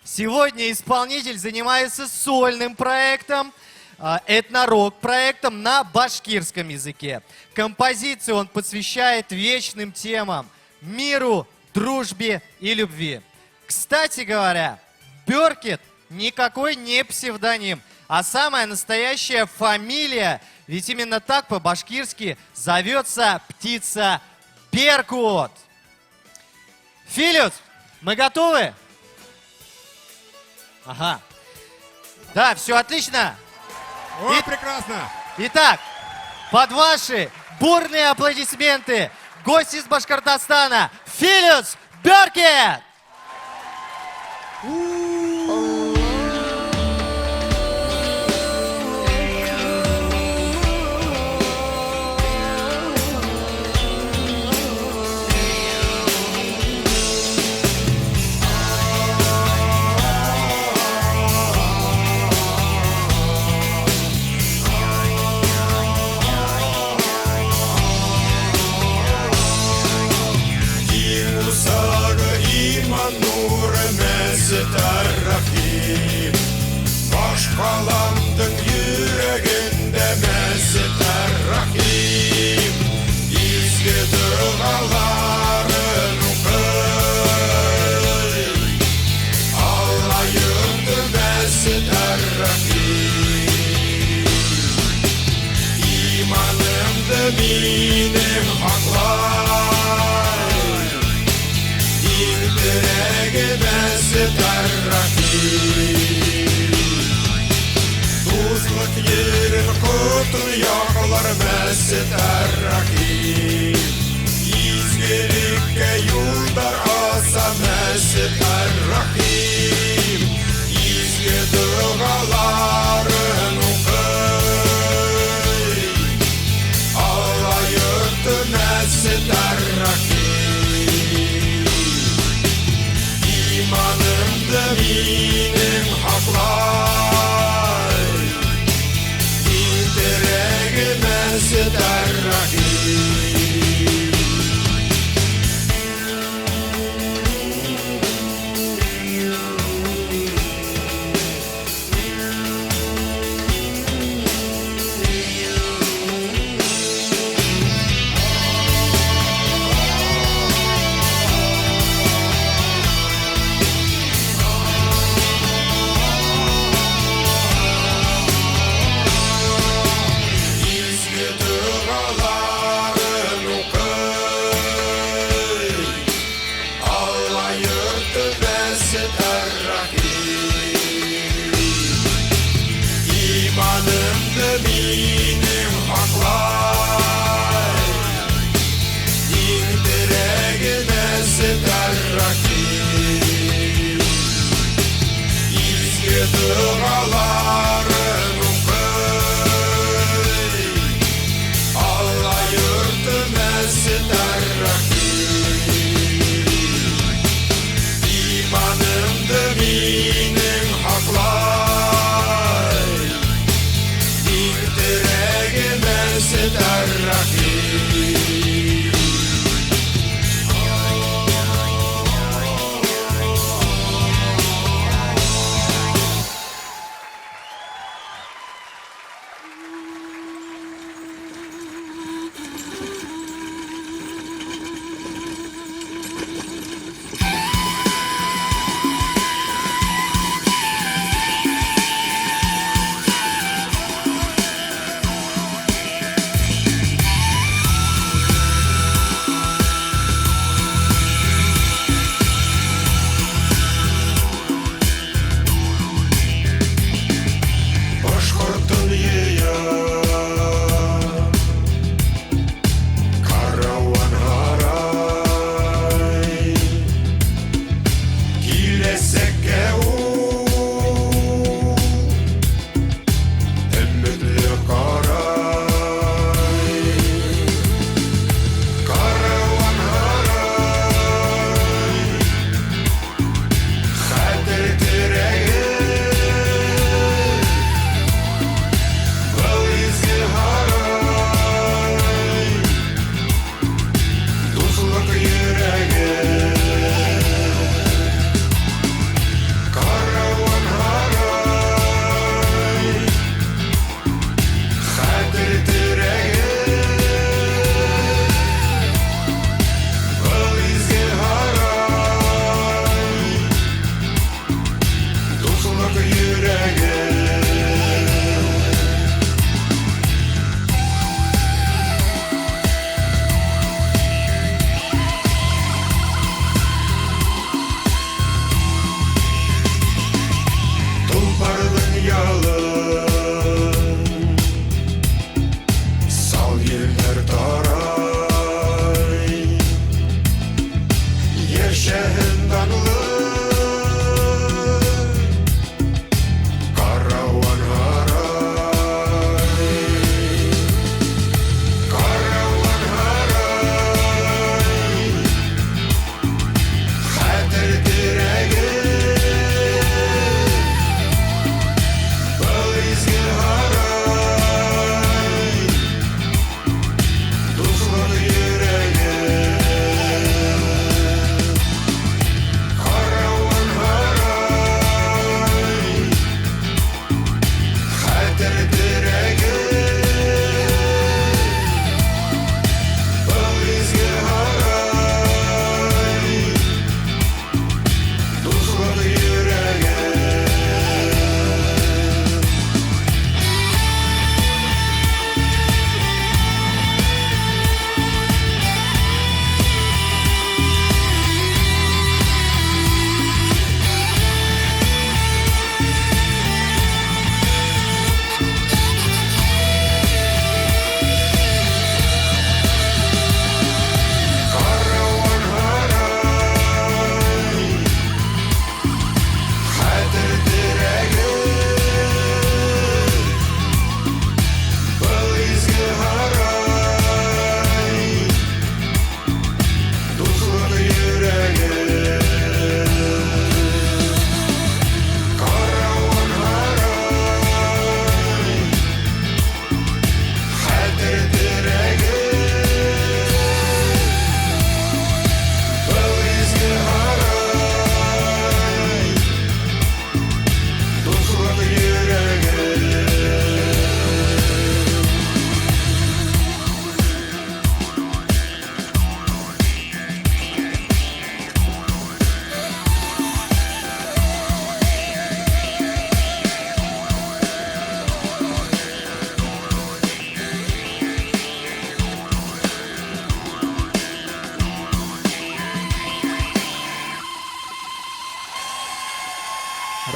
Сегодня исполнитель занимается сольным проектом, этнорок проектом на башкирском языке. Композицию он посвящает вечным темам – миру, дружбе и любви. Кстати говоря, Беркет никакой не псевдоним, а самая настоящая фамилия, ведь именно так по-башкирски зовется птица Беркут. Филюс, мы готовы? Ага. Да, все отлично. О, прекрасно! Итак, под ваши бурные аплодисменты гость из Башкортостана Филюс Беркет! İman nuru Mescid Rahim. Başkalandın yüreğinde Mescid Rahim. İzgi duaların okuy. Allah yurdu Mescid Rahim. İmanımdı benim haklay. Dildiregi Mescid Rahim. Tuzluk yerin kutun yaklar Mescid Rahim. İzgilikке yollar asa Mescid Rahim. İzgi duaların okuy. Allah yurtu Mescid Rahim. İmanımdı benim haklay. Dildiregi Mescid Rahim.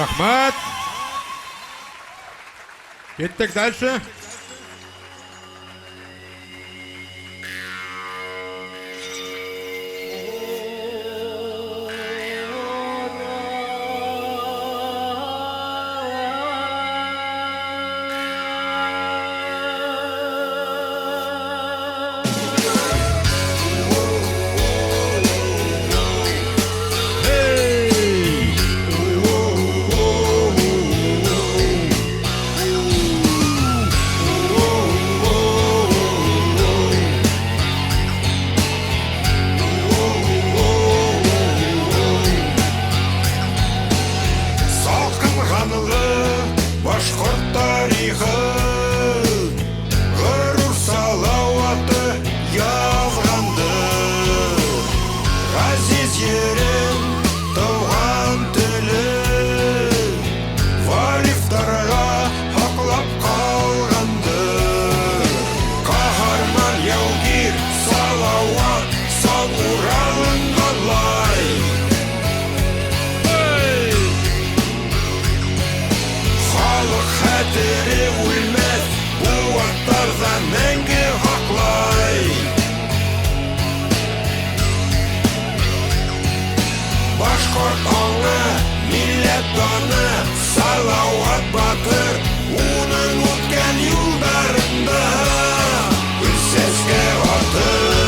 Рәхмәт. Киттек дальше. Салкын канлы башкорт тарихы Горур Салаваты язгандыр. Газиз ерем, туган теле Варифтарга һаклап калгандыр. Каһарман яугир Салават Сан Уралын данлай. Халык хәтере үлмәс, бу мәңге һаклай. Башкорт аңы, милләт даны, Салават батыр, уның үткән юлдарында гөл сәскә атыр.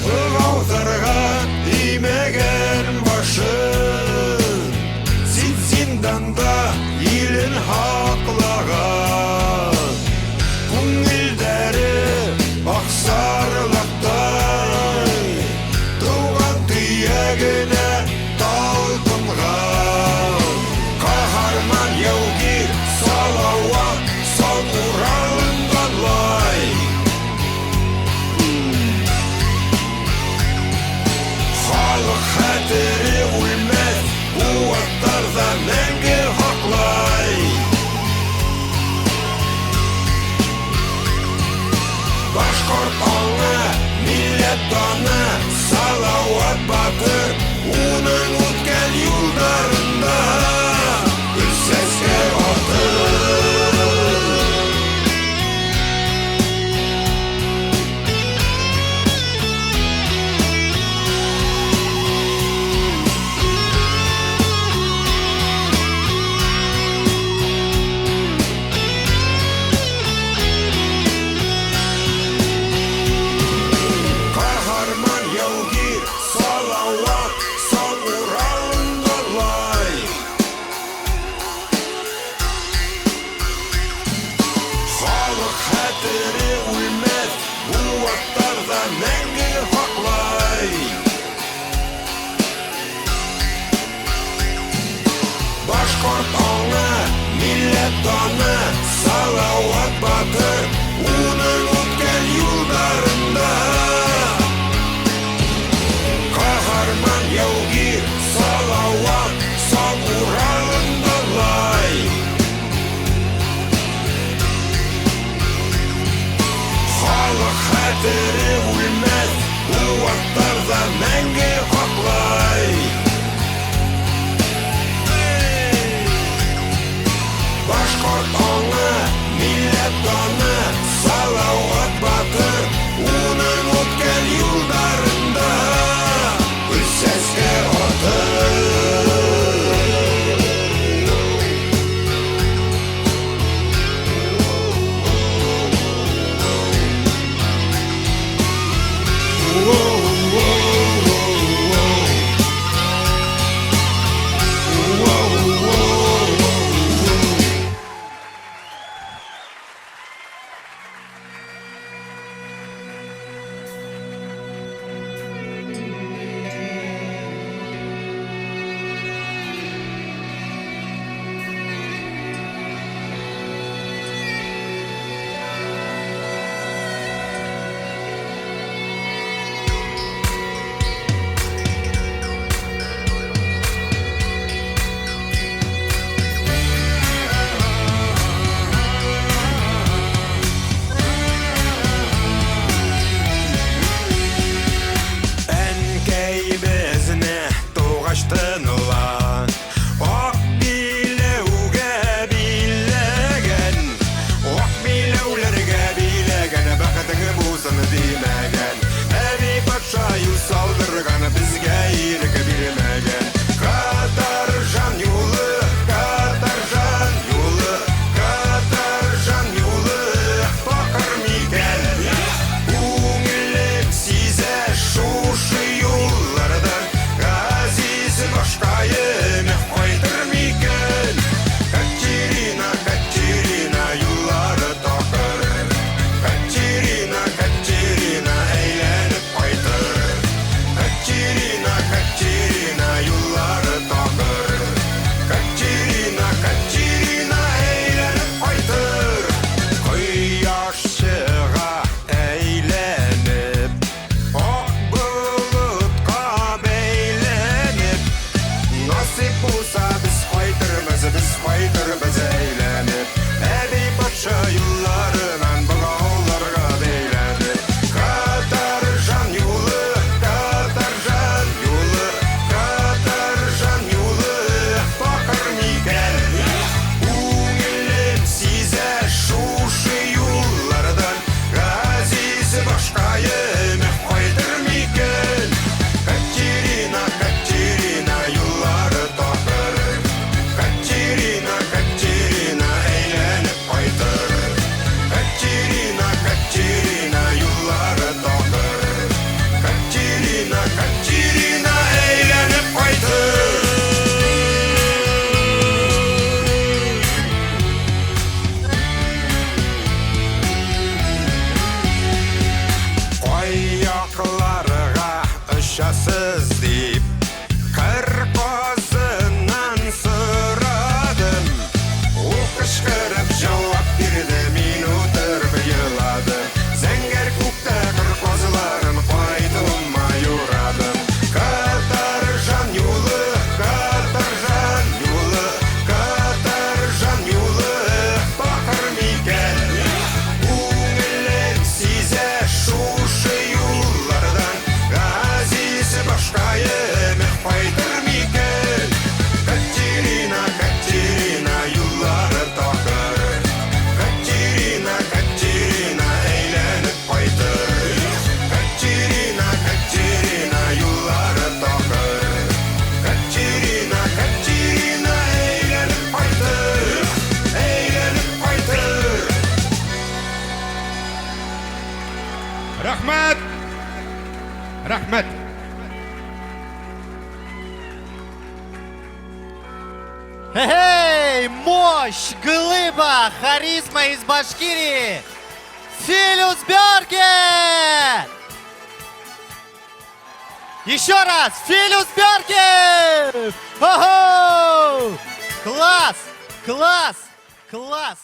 Быгаузарга имәгән башын, Син зинданда илен һаклаган. Күңелдәре аксарлыктай, Туган төягенә талпынган. Каһарман яугир Салават Сан Уралын данлай. Халык хәтере үлмәс, бу мәңге һаклай. Башкорт аңы, милләт даны, Салават батыр, уның үткән юлдарында гөл сәскә атыр. Каһарман яугир Салават Сан Уралын данлай. Халык хәтере үлмәс, бу мәңге һаклай. Башкорт аңы, милләт даны, Салават батыр, уның үткән юлдарында Каһарман яугир Салават Сан Уралын данлай. Халык хәтере үлмәс, бу мәңге һаклай. Башкорт аңы, милләт даны, Салават Рәхмәт. Эй, мощь, глыба, харизма из Башкирии! Филюс Бёркет! Еще раз, Филюс Бёркет! Ого! Класс, класс, класс!